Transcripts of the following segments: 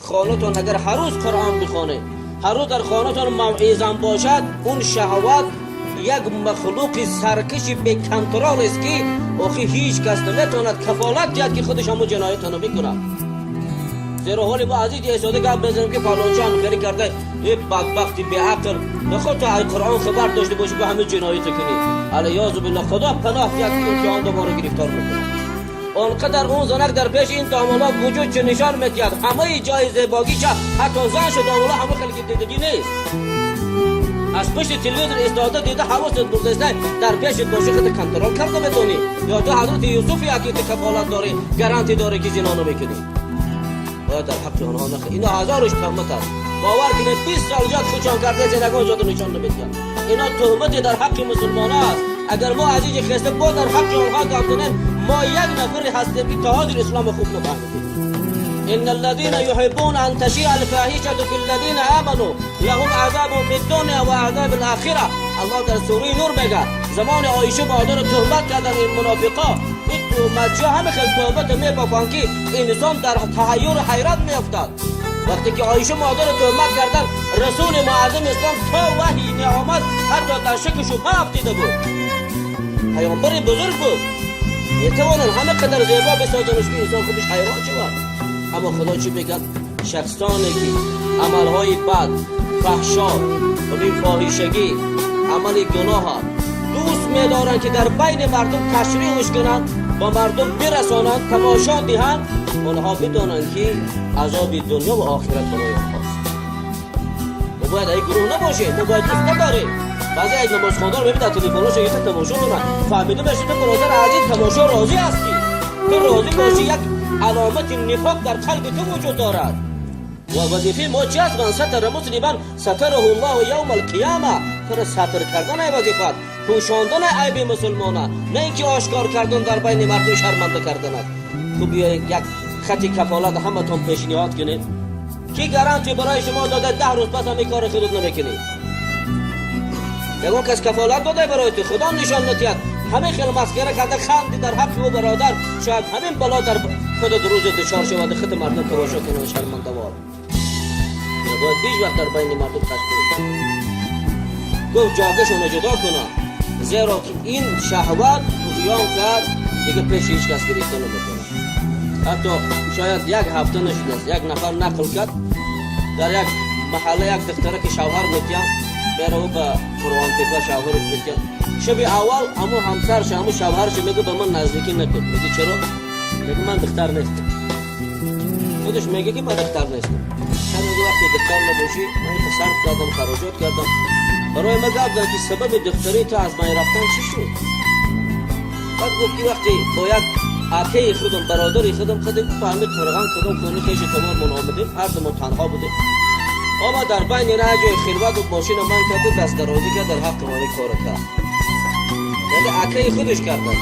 خانه‌تون اگر هر روز قرآن بخونه، هر روز در خانه‌تون موعظه باشد، اون شهوت یک مخلوق سرکش به کنترل است که آخه هیچ کس نمیتواند کفالت دهد که خودش همون جنایت رو بکنه. زیرا حالی ما از این ایستاده گپ بزنیم که فلانچه هم خیلی کرده، یه بدبختی بی عقل نخواد تا از قرآن خبر داشته باشی که همه جنایت کنی. الیاذ بالله، خدا پناه دهد که امتحان دوباره گرفتار بکنه. آنقدر اون زنک در پیش این دامالا وجود چه نشان میدهد، همه جای زیباگیش، حتی زنش دامالا همه خیلی دیدگی نیست. از پشت تلویزیون ایستاده دیده، حواست برده است، در پیشت باشه خود کنترل کرده میتونی؟ یا تو حضرت یوسف یکی تو کفالت داری، گارانتی داری که زنا نمیکنی؟ باید در حق آنها نخ اینا هزارش تهمت است. باور کنید 20 سال جات خودشان کرده، زندگان جات نشان نمیدهند. اینا تهمت در حق مسلمان است. اگر ما از اینجا خسته با در حق آنها گپ زنیم، ما یک نفر هستیم که تا حاضر اسلام خوب نفهمیدیم. إن الذين يحبون أن تشيع الفاحشة في الذين آمنوا لهم عذاب في الدنيا وعذاب الآخرة. الله در سوره نور میگه زمان عایشه مادر تهمت کردن این منافقا. این تهمت همه خیلی تهمت میبافن که انسان در تحیر و حیرت میافتد. وقتی که عایشه مادر تهمت کردن، رسول معظم اسلام تا وحی نیامد حتی در شک و شبهه افتیده بود. پیامبر بزرگ بود. میتوانند همه قدر زیبا بسازنش که انسان خودش حیران شود. اما خدا چی میگه؟ شخصانی که عملهای بد، فحشا و فاحشگی، عمل گناه دوست میدارند که در بین مردم تشریحش کنند، با مردم برسانند، تماشا دهند، آنها بدانند که عذاب دنیا و آخرت برای آنهاست. ما باید ای گروه نباشیم. ما باید دوست نداریم. بعضی از نماز خواندن میبینید در تلفن‌هاش یه تماشا دارن. فهمیده باشی تو برادر عزیز تماشا راضی هستی. تو راضی باشی، یک علامت نفاق در قلب تو وجود دارد. و وظیفه ما چی است؟ من ستر مسلما ستره الله یوم القیامه. تو را ستر کردن ای وظیفت، پوشاندن عیب مسلمانه، نه اینکه آشکار کردن، در بین مردم شرمنده کردن است. تو بیا یک خطی کفالت همتون پیشنهاد کنید. کی گارانتی برای شما داده 10 روز پس همین کار خودت نمیکنی؟ یگان کس کفالت داده برای تو؟ خدا نشان ندهد، همه خیلی مسخره کرده، خندی در حق او برادر، شاید همین بلا در خودت روز دچار شود، خود مردم تماشا کنند شرمنده وار. باید هیچ وقت در بین مردم تشبیه گفت جاگهشون جدا کنه، زیرا که این شهوت طغیان کرد، دیگه پیش هیچ کس گرفته نمیکنه. حتی شاید یک هفته نشده است، یک نفر نقل کرد، در یک محله یک دختره که شوهر میتیم، میره او به قرآن تپه شوهرش میتیم. شب اول امو همسرش، امو شوهرش میگه به من نزدیکی نکن. میگه چرا؟ میگه من دختر نیستم. خودش میگه که من دختر نیستم. شب میگه وقتی دختر نباشی، من صرف کردم، خراجات کردم، برای ما گفت که سبب دختری تو از من رفتن چی شد؟ بعد گفت که وقتی با یک اکه خودم، برادر خودم، خودم فهمید قرغان کدام خونه خیش تمام من آمدیم، هر دو ما تنها بودیم، اما در بین نه جای خلوت و ماشین من کرد، دست درازی کرد، در حق من کار کرد. یعنی اکه خودش کردن.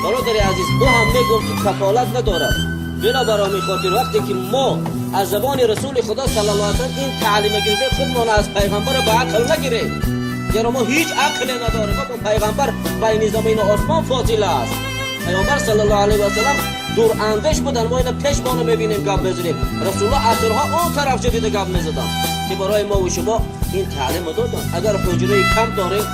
برادر عزیز، او هم میگم که کفالت ندارد. بنابر خاطر وقتی که ما از زبان رسول خدا صلی الله علیه وسلم این تعلیم گرفته، خودمان از پیغمبر به عقل نگیریم، زیرا ما هیچ عقل نداریم. ما با پیغمبر بین زمین و آسمان فاصله است. پیامبر صلی الله علیه و سلم دور اندیش بودن. ما اینا پیش ما میبینیم گپ بزنیم. رسول الله عصرها اون طرف جدید گپ میزدن که برای ما و شما این تعلیم دادن. اگر حجره کم داریم